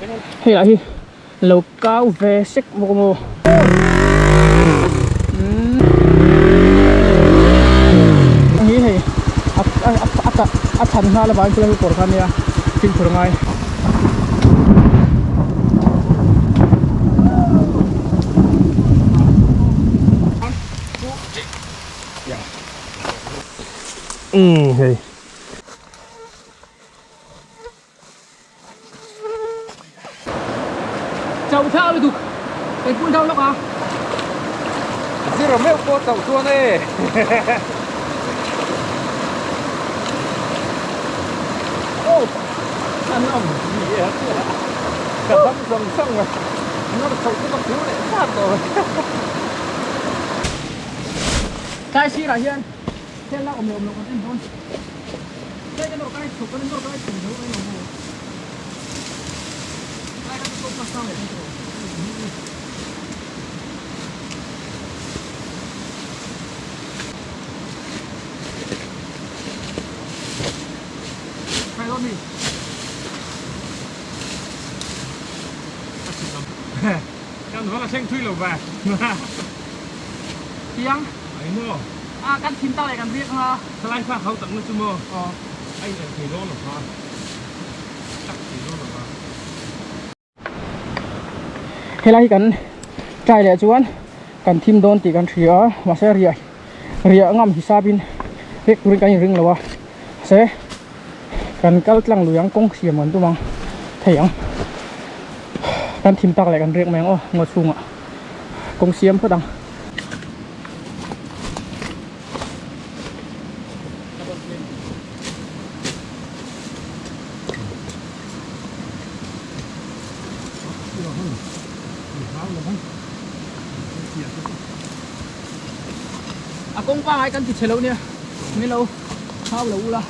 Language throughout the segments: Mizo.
Hei lah hi lo kau ve sek bawk a maw. Hi hei a a a than nghal avangin chulai kawr kha nia fimkhur a ngai. Umm hei. Chauh thla lutuk kan pun deuh lawk a. Zira meuh pawh chauh chuan e. Oh an awm ni e ka dam zawng zawng a nawr chauh chu ka phur leh zat tawh. Tlai sirah hian thil la awm leh awm loh kan en dawn. Tlai ka nawr kai chhuk kan nawr kai chhuk zo mai lo maw. Tlai ka chu ka sang leh dawn tawh. Khai dawn mi. Kan va la thleng thui lo ve. Chiang. Ai maw. A kan thim tak leh kan riak anga. Thalai kha hau tak na chu maw. Aw. A in en thei dawn lo kha. Tak thei dawn lo kha. Helai hi kan try leh chuan kan thim dawn tih kan hria a mahse riah riah ngam hisapin riak turin kan inring lo a mahse kan kal tlang lui ang kawng siam kan tum ang thei ang kan thim tak leh kan riak mai ang aw ngaw chhungah kawng siam phawt ang. A kawng pangai kan ti chhe lo nia min lo hau lo ula.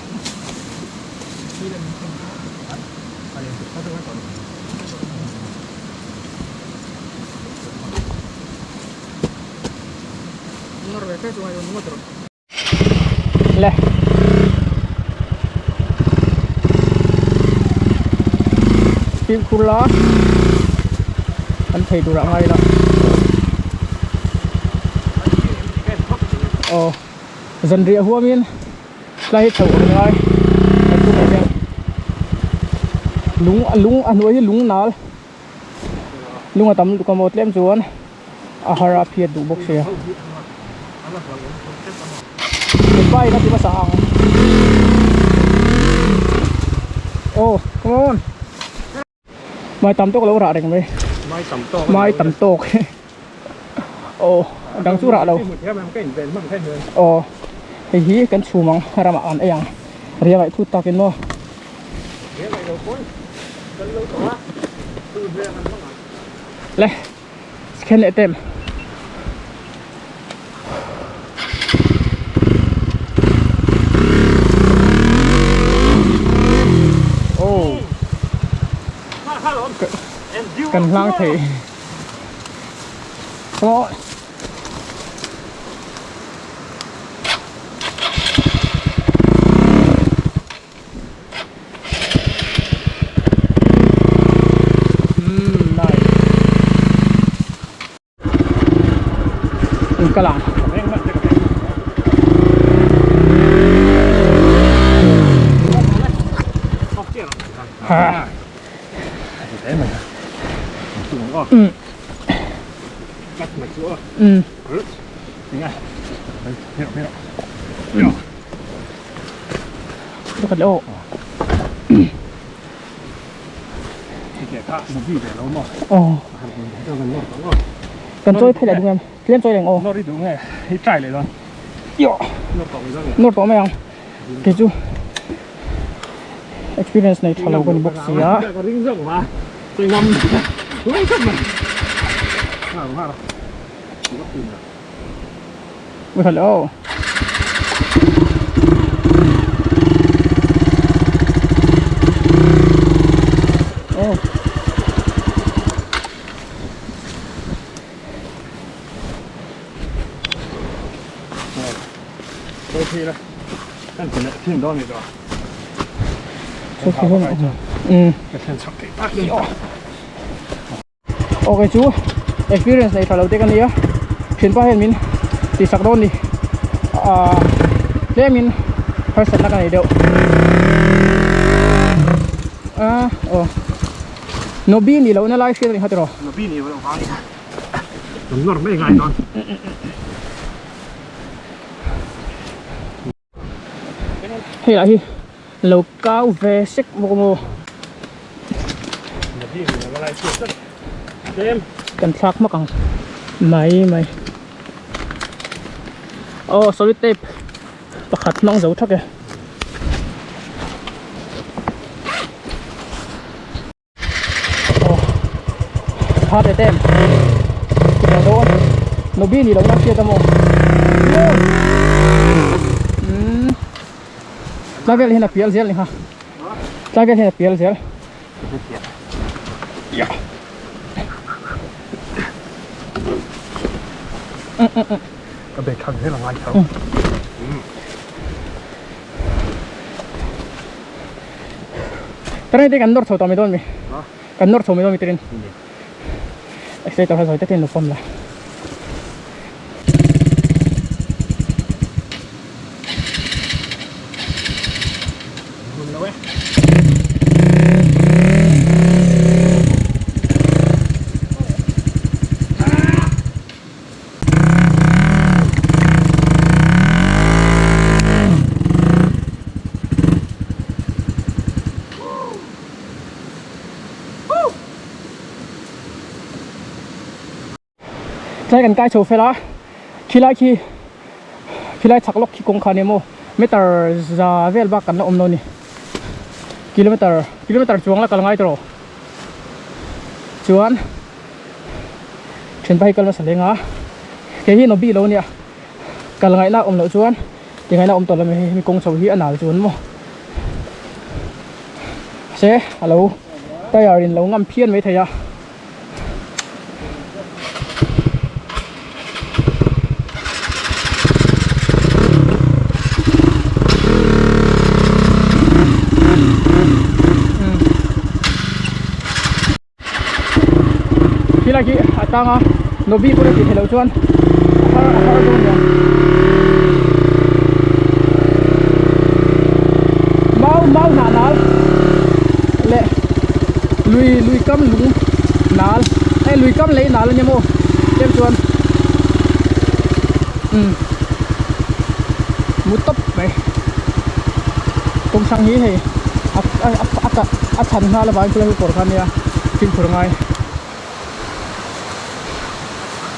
Le fimkhur la an thei tur ah ngai ila aw zanriah huamin tlai hi chhoh ang ngai kan chungah hian lung lung a hnuai hi lung nal lung a tam lutuk a maw tlem chuan. A har a phiat duh bawk sia. Mipa in a ti hmasa ang. Oh, come on. Mai tam tawk lo rah reng mai. Mai tam tawk. Mai tam tawk. Oh, dang chu rah lo. Oh, hei hi kan chhum ang ramah kan ei ang. Ria ngaih thut takin maw. Ria ngaih lo pawn kan lo tawh a. Tu hmel kan hmang ang. Le khen leh tem. Oh. Kan hlang thei. Oh. Kal ang. Ha. Ừ. Ừ. Kan chawi phei leh duh em tlem chawi reng aw nawr tawh mai ang kei chu experience nei tha lo ka ni bawk si a. Hello. Oh. Aw kei chu experience nei tha lo te ka nia thianpa hian min tih sak dawn ni ah tlemin harsatna ka nei deuh ah aw Nobi nih lohna lai hriat a ni kha tiraw? Nobi nih loh vang a ni kha. Kan nawr mai ngai dawn. Hei lah hi lo kau ve sek bawk a maw. Kan thlak hmak ang mai mai. Aw solid tape pakhat hmang zo thak e. Kha te tem Tilo dawn Nobi ni lo na hriat amaw Umm Tlai vel hian a pial zel ni kha Tlai vel hian a pial zel Ya Ka bag thlak zel a ngai tho. Train te kan nawr chho tawh mai dawn mi kan nawr chho mai dawn mi train accelerator kha zawi takin lo pump la. Tlai kan kai chho fel a khilai khi khilai chhak lawk khi kawng kha nia maw meter za vel bak kan la awm lo a ni kilometer kilometer chuang la kal ngai tawh chuan. Thianpa hi kal nasa leng a kei hi nobi lo ania kal ngaihna awm loh chuan ti ngaihna awm tawh lo mai hemi kawng chho hi a nal chuan maw mahse a lo tyre in lo ngam phian mai thei a. Khilai khi a tang a Nobi pawh a tih theih loh chuan a har a har dawn nia mau mau hnah nal leh lui lui kam lung nal eh lui kam lei nal ania maw tlem chuan umm mu tawp mai kawng hrang hi hei a a a chhan nghal avangin khulai kawr kha ania fimkhur ngai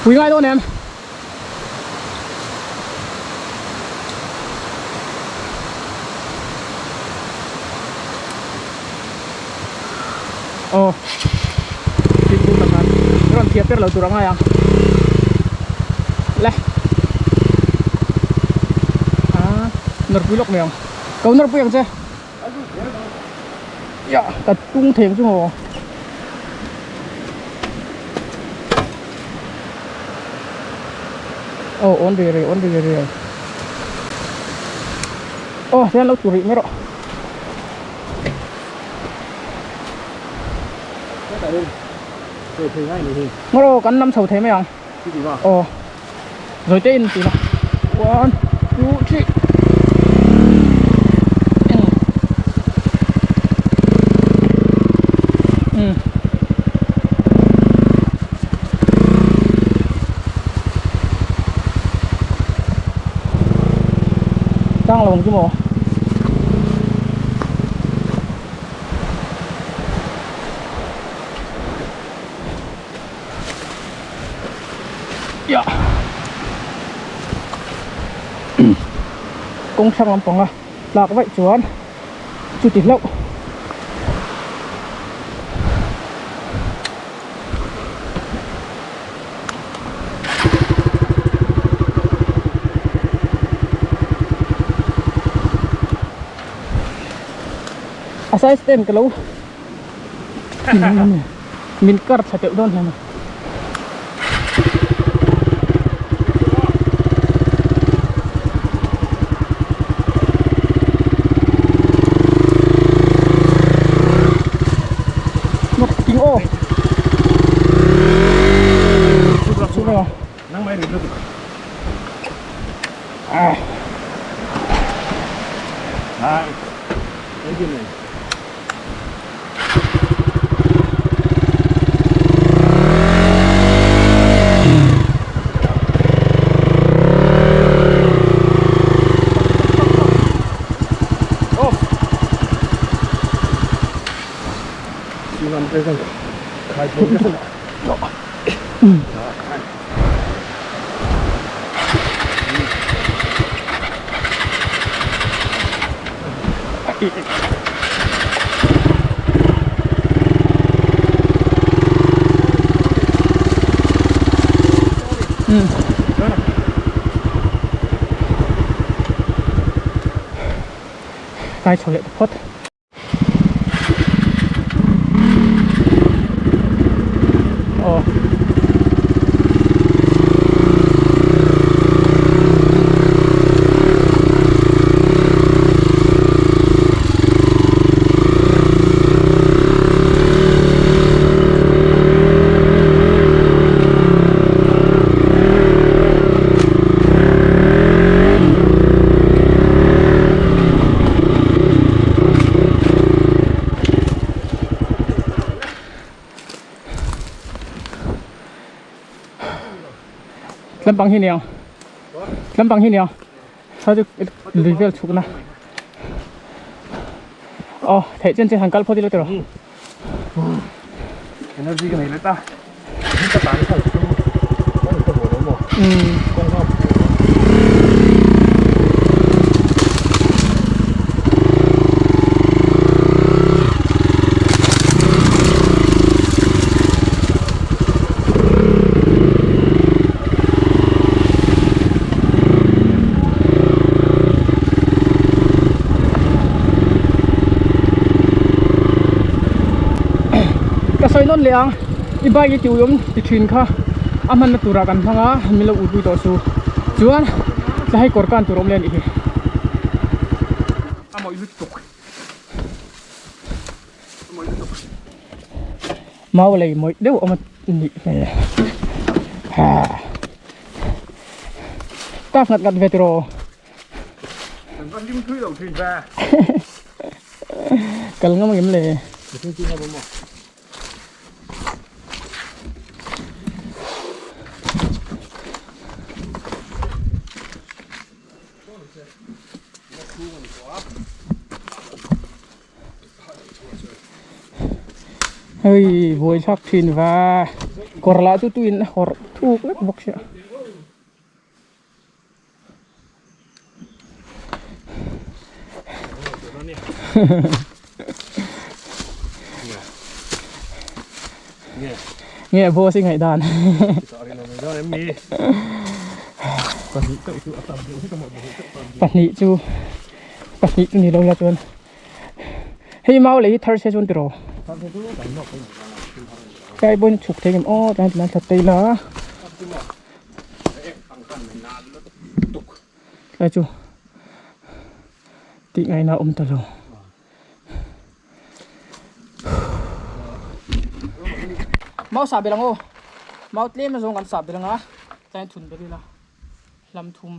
pui ngai dawn em aw fimkhur tak khan rawn thiah per lo tur a ngai ang le ah nawrpui lawk mai ang ko nawrpui ang che. Ya ka tung thei ang chu maw. Aw awn ri ri awn ri ri. Aw hian lo tur rih mai rawh. Ngaw kan lam chho thei mai ang. Aw Rồi tên thì là 1 2 3 Ừ. Đang là bằng cái màu. Yah kawng hrang lampang a tlak vaih chuan chuti hlauh a size ten ka lo Min kar thla teuh dawn hle mai. Mak ting aw. em a. Nangmah i rit lutuk. Ah. Hai. Engine nei. Kai chho leh ta phawt. Aw. Lampang hi niang lampang hi niang sa chu lui vel chhuk na aw theih chen chen han kal phawt ila tiraw energy ka nei let a ka tan kha chu kan ka bo lo maw kawng kha Ka sawi nawn leh ang i bike i tih ui awm ti thin kha a hmanna turah kan hmang a min lo ui pui tawh su chuan tlahei kawr kan tur awm leh a nih hi. A mawih lutuk. A mawih lutuk. Mau lei mawih deuh awm a nih hmel ha taf ngat ngat ve tiraw. Kan va hlim thui lo thin ve. Kal ngam angem le. Mihring chu ngam awm maw. Hei buai thlak thin va kawr lah chu tuin a hawrh thuk vek bawk sia. Nge boss i ngaih dan. Pahnih chu pahnih chu ni lo la chuan hei mau lei hi thar se chuan tiraw kai bawn chhuk thei ngem aw tlai tlai thla tei la. Tlai chu tih ngaihna a awm ta lo. Mau sah belh ang aw. Mau tlem azawng kan sah belh ang a tlai thun belh ila hlam thum.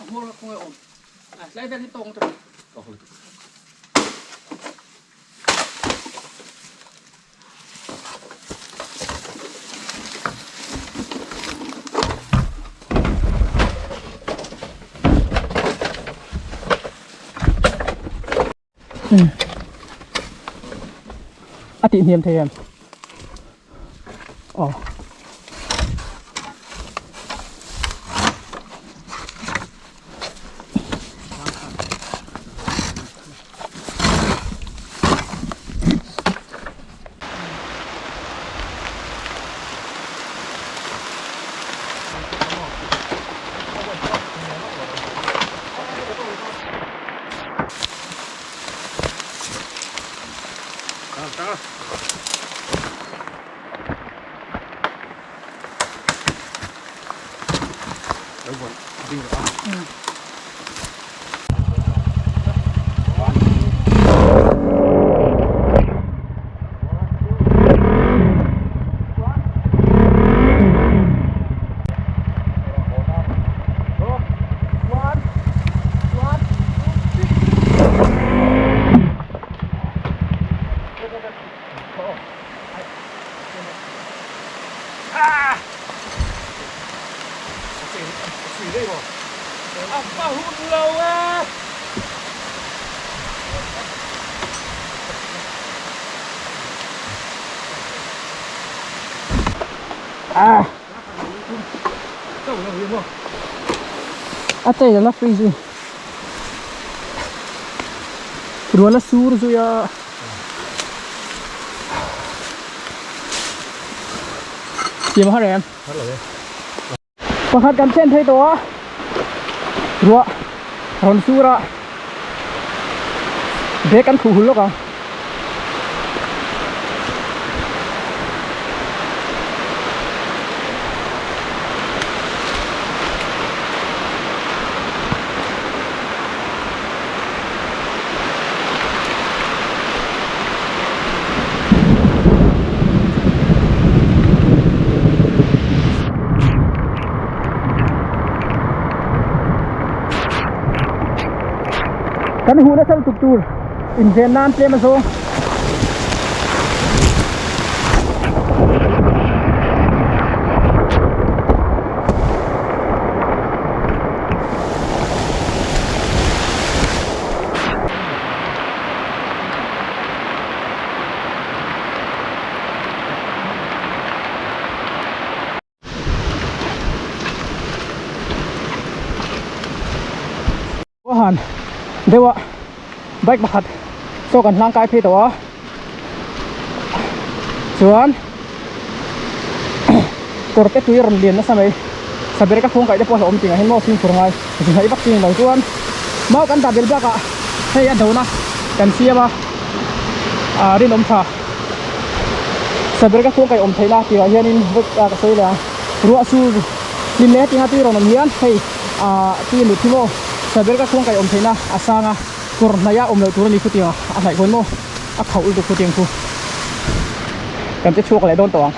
A hmawr kha khawngaih awm. A tlai vel hi tawng tawh. A tih hniam thei em? Aw. Ah. A chei la free zui. Rual a sur zui a. Siam har em? Har lo e. Pakhat kan chen thei tawh a. Ruah rawn sur a. Bag kan khuh hul lawk ang. Kan huh nasa lutuk tur inven nan tlem a zawng. Han deuh a bike pakhat chaw kan hlangkai phei tawh a chuan kawr te tui a rawn lian nasa mai saber ka khuang kaih te pawh a hlauhawm tih ah hian maw fimkhur ngai zunhaih vak chi ni lo chuan mau kan dah bel bakah hei a dona kan siam a ah rinawm tha saber ka khuang kaih awm theihna tih ah hianin ka sawi leh ang ruah sur hlim leh hetiang a tui rawn awm hian hei ah tui a lut hi maw saber ka khuang kaih awm theihna a sang a kawr hnaih a awm loh tur a ni khutiang a hnaih khawn maw a khauh lutuk khutiang khu kan che chhuak leh dawn tawh ang.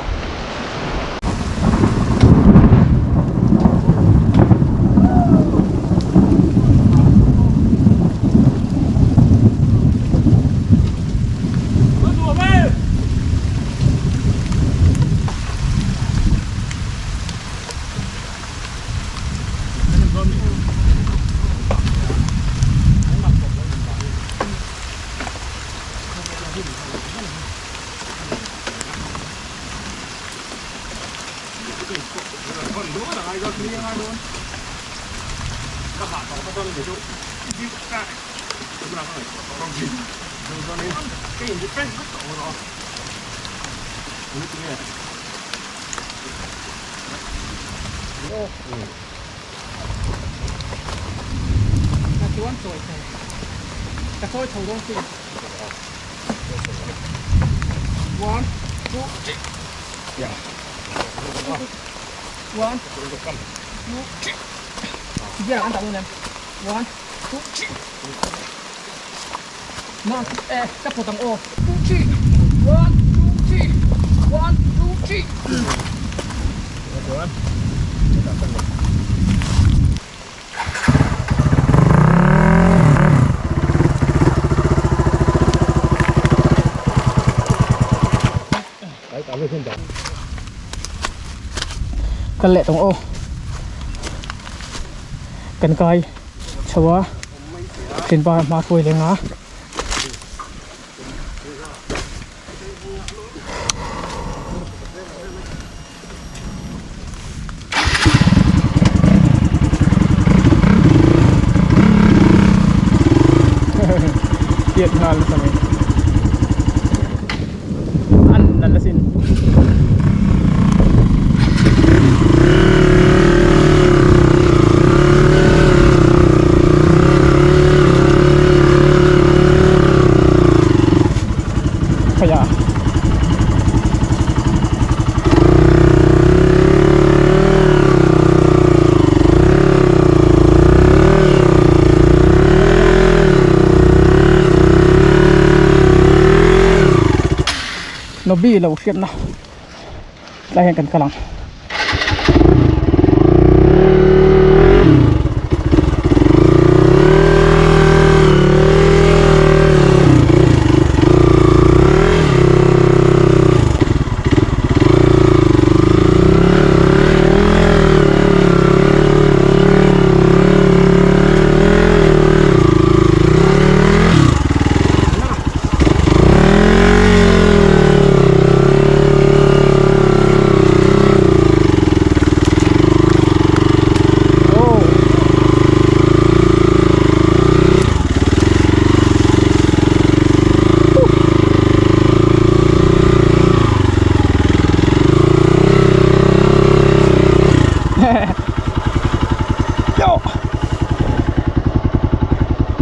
Ka chawi chho dawn si. One, two, three. Yeah. One, two, three. Biar kan tak dawn em. One, two, three. Na, eh, ka pawt ang aw. Two, three. One, two, three. One, two, three. Kal leh tawng aw kan kai chho a thenpa hma hruai leng a. Tiat nghal nasa mai an nalh asin. Kaya Nobi lo hriatna tlai hian kan kal ang.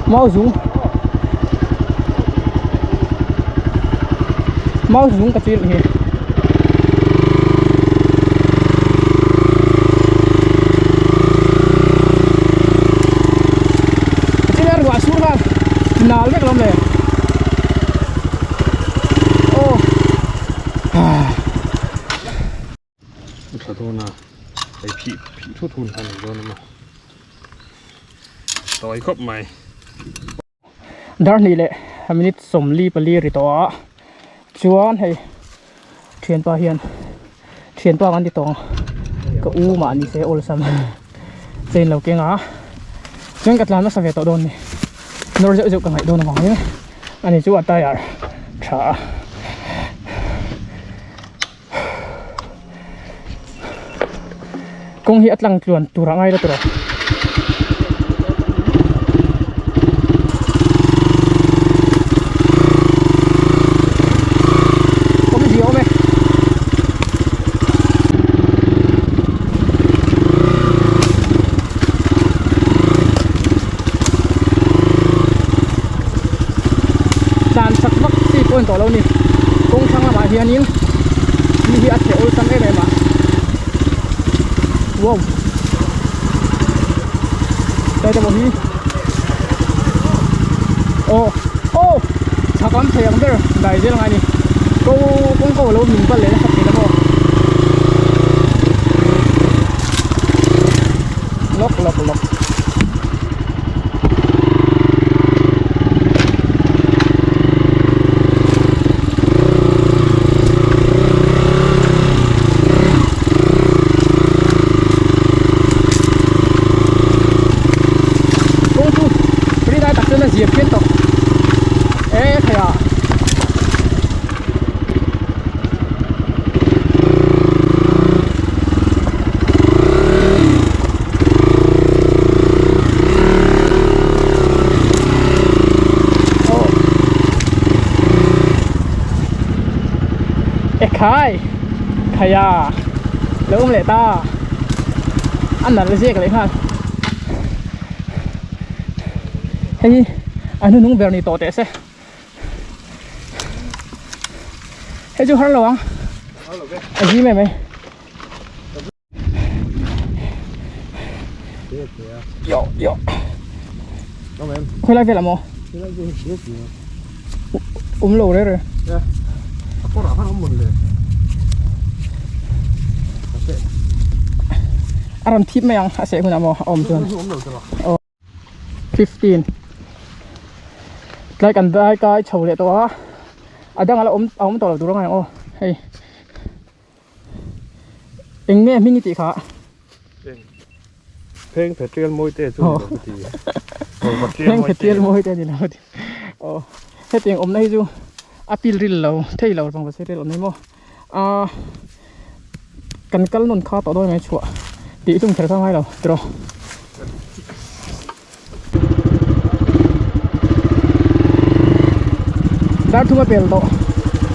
Mau zung Mau zung ka chil hi Chil ar ruah sur khan nal vek lawm le Oh Tha dawn a hei phih phih thut hun kha nei dawn a maw tawi khawp mai. Dar hnih leh minute sawmli pali ri tawh a chuan hei thianpa hian thianpa kan ti tawng ka u mahni se awlsam chain lo keng a chuan ka tlan nasa ve tawh dawn a ni nawr zeuh zeuh ka ngaih dawn avangin ani chu a tyre tha a. Kawng hi a tlang tluan tur a ngai la tawh awm zia awm e. Tlan chak vak chi pawh a ni tawh lo a ni kawng thlang lamah hianin mi hi a chhe awlsam em em a wow tlai te pawh hi aw aw chhak lam thei ang ber dai zel a ngai a ni ko kawng ko alo min pal leh nasa thei ta maw lawk lawk lawk. Kawng chu ri lai tak chuan a zia phian tawh e thei a. Ekhai khaya lo awm leh ta a nalh ziak leh nghal hei hi a hnuhnung ber ni tawh teh se. Hei chu har lo ang a zim em mai yo yo khawilai velah maw awm lo reng reng a rawn thip mai ang a seh hunah maw a awm chuan 15 tlai kan dai kai chho leh tawh a a dang ala awm a awm tawh lo tur a ngai ang aw hei eng nge hming i tih kha Pheng Phetial mawi te chu ni lo ka ti Pheng Phetial mawi te ni lo ka ti aw hetiang awmna hi chu a pil ril lo thei lo pangva se ril awm mai maw a kan kal nawn kha tawh dawn mai chhuah tih tum kher kha ngai lo tiraw. Dar thum a pel tawh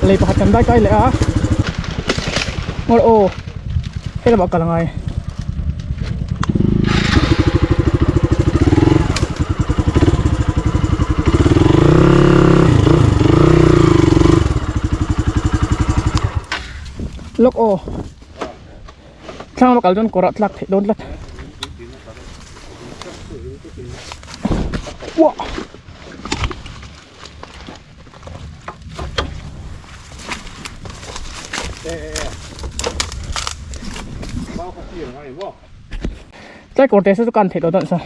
lei pakhat kan dai kai leh a ngawr aw he lamah kal a ngai. Lawk aw thlang lama kal chuan kawr ah tlak theih dawn tlat uah. Tlai kawr te chu kan theih tawh dawn sa.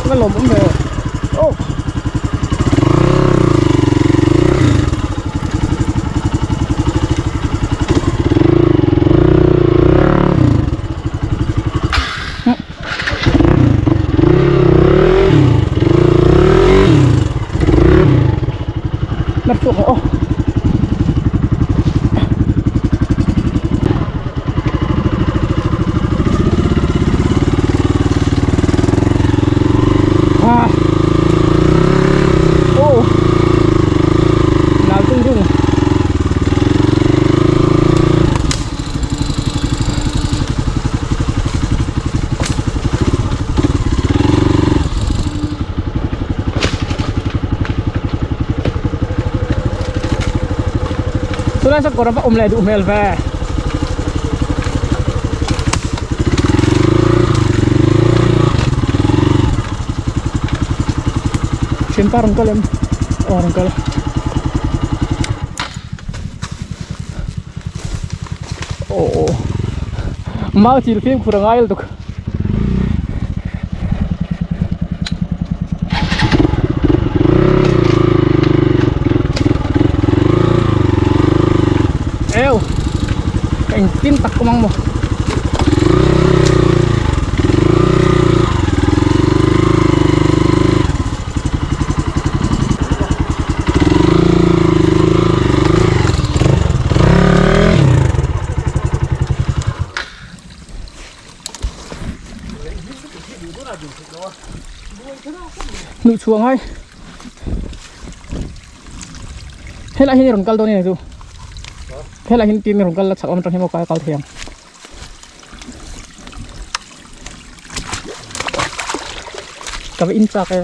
Nó lồm cũng về ô Nắp chuộng ô À. Chulai saw kawr a va awm leh duh hmel ve. Thianpa rawn kal em? Aw rawn kal. Aw aw mau chil fimkhur a ngai lutuk. Eu engtin tak awm ang maw Hnuh chhuah ngai helai hi rawn kal dawn a ni chu helai hi tin rawn kal la chak awm atang hian maw kal thei ang ka va in chak e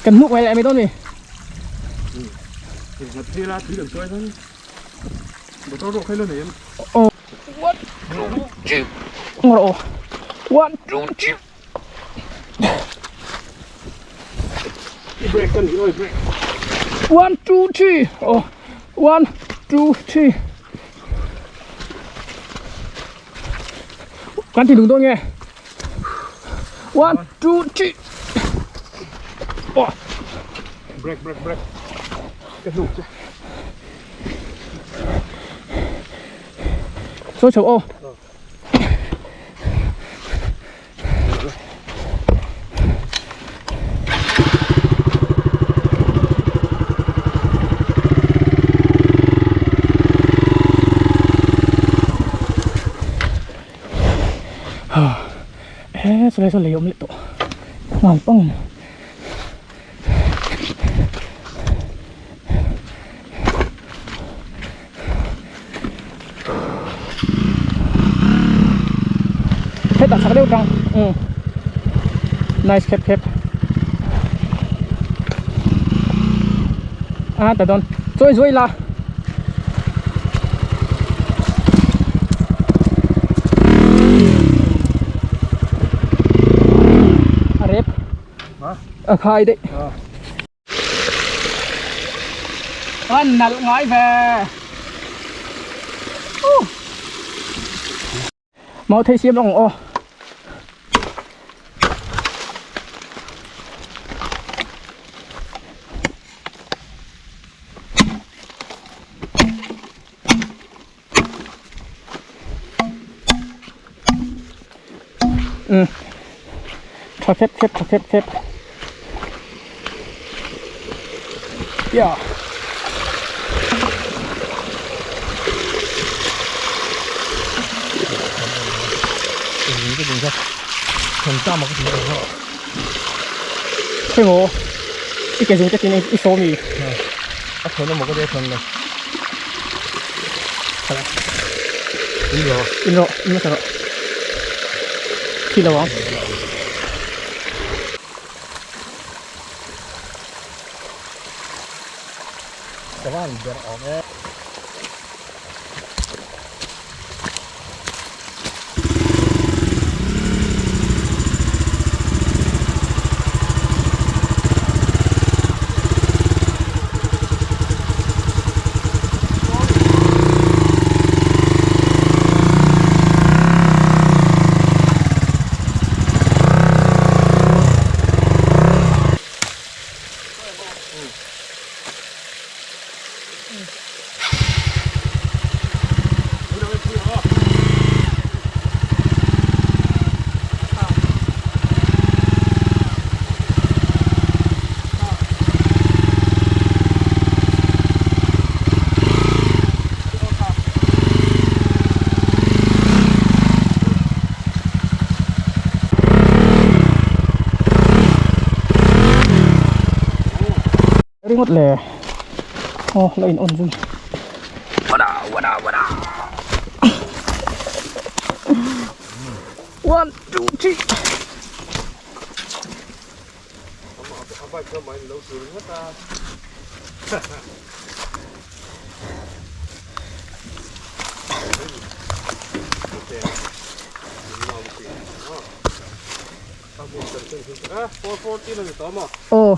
kan hmuh mai leh mai dawn a ni. One, two, three. Ngoro. One, two, three. Break kan oi break. One, two, three. Oh, one, two, three. Kan thì đúng tôi nghe. One, two, three. Oh. Break break break. Cái nụ chứ. Sawi chho aw. He chulai saw lei awm leh tawh nghal pang. Hetah chak deuh tang umm nice khep khep a ta dawn chawi zuai la a rep a khai daih. An nalh ngai ve. Mau thei siam ang aw. Tha khep khep tha khep khep yeah Thế ngô cái dùng cái này ít số mì In rawh in hmasa rawh thi lo ang. Ringawt le aw la in on zui wada wada wada one two three Aw.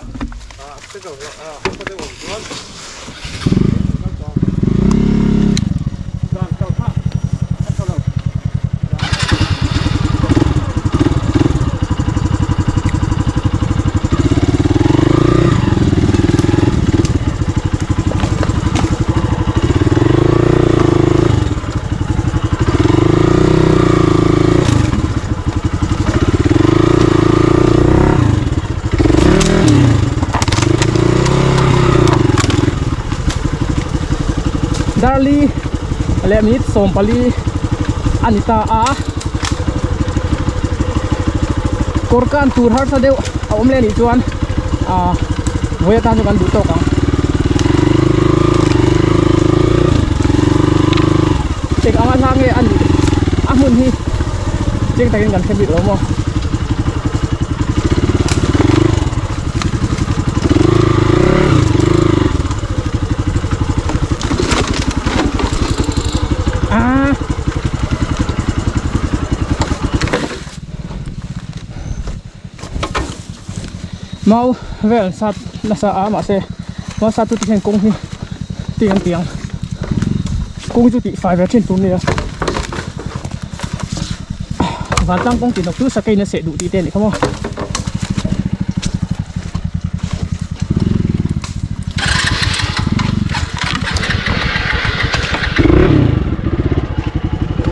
Darli leh minute 14 a ni ta a kawr kan tur harsa deuh a awm leh anih chuan ah vawi atan chu kan duh tawk ang. Eng anga hla nge a nih a hmun hi chiang takin kan hre bik lo maw. Ah. Mau vel sat nasa a mahse mau sat chu ti hian kawng hi ti an ti ang kawng hi chu tih fai ve thin tur nia vantlang kawng tih nawk chu sakei in a seh duh tih te a nih kha maw.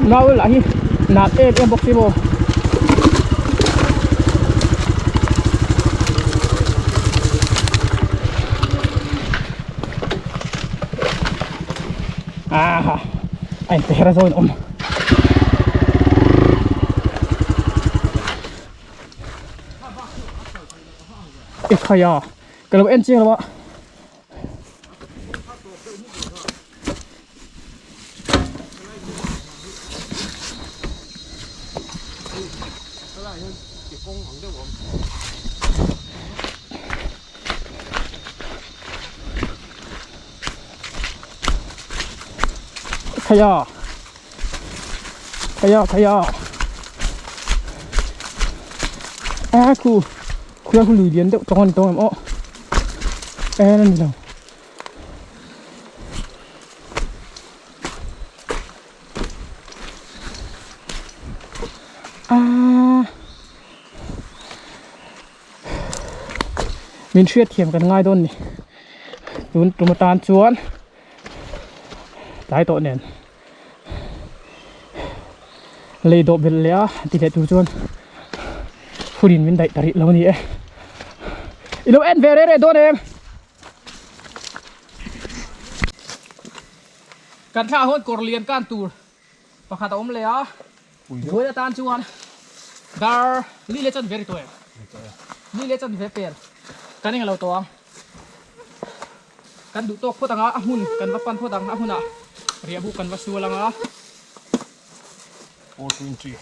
Mau lah hi nat em em bawk si maw. Aha a in pehra zawin awm. Ekhaya ka lo en chiang lo a. Khaya khaya khaya a khu khu khu lui lian deuh tawng an tawng em aw en a ni lo. Ah min hriat thiam kan ngai dawn ni tun tum atan chuan tlai tawh nen lei dawh belh leh a ti leh tur chuan hunin min daih ta rih lo a ni e i lo en ve reh reh dawn em. Kan thla hawn kawr lian kan tur pakhat a awm leh a buai atan chuan dar li leh chan ve ri tawh em li leh chan ve pel kan eng lo tawh ang kan duh tawk phawt ang a a hmun kan va pan phawt ang a hmunah riah buk kan va sual ang a. 420.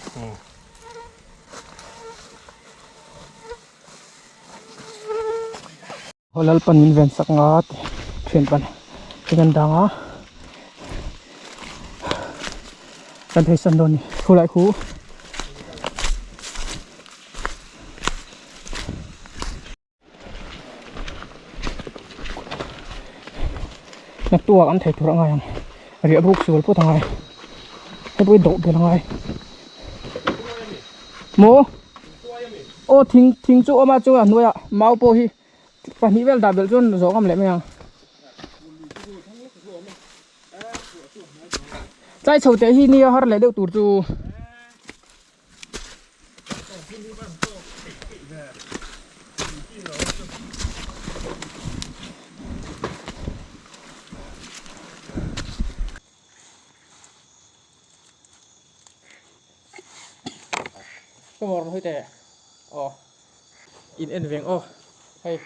Aw Lalpan min ven sak nga ti thian pan thing an dang a kan thei san dawn ni khu lai khu naktuak an thei tur a ngai ang riah buk sual pawt a ngai hei pawh hi dawh ber a ngai maw. Aw thing thing chu awm a chu a hnuaiah mau pawh hi pahnih vel dah belh chuan zawh ngam leh mai ang. Tlai chho teh hi nia har leh deuh tur chu. Ka mawr hoi te aw in en veng aw hei.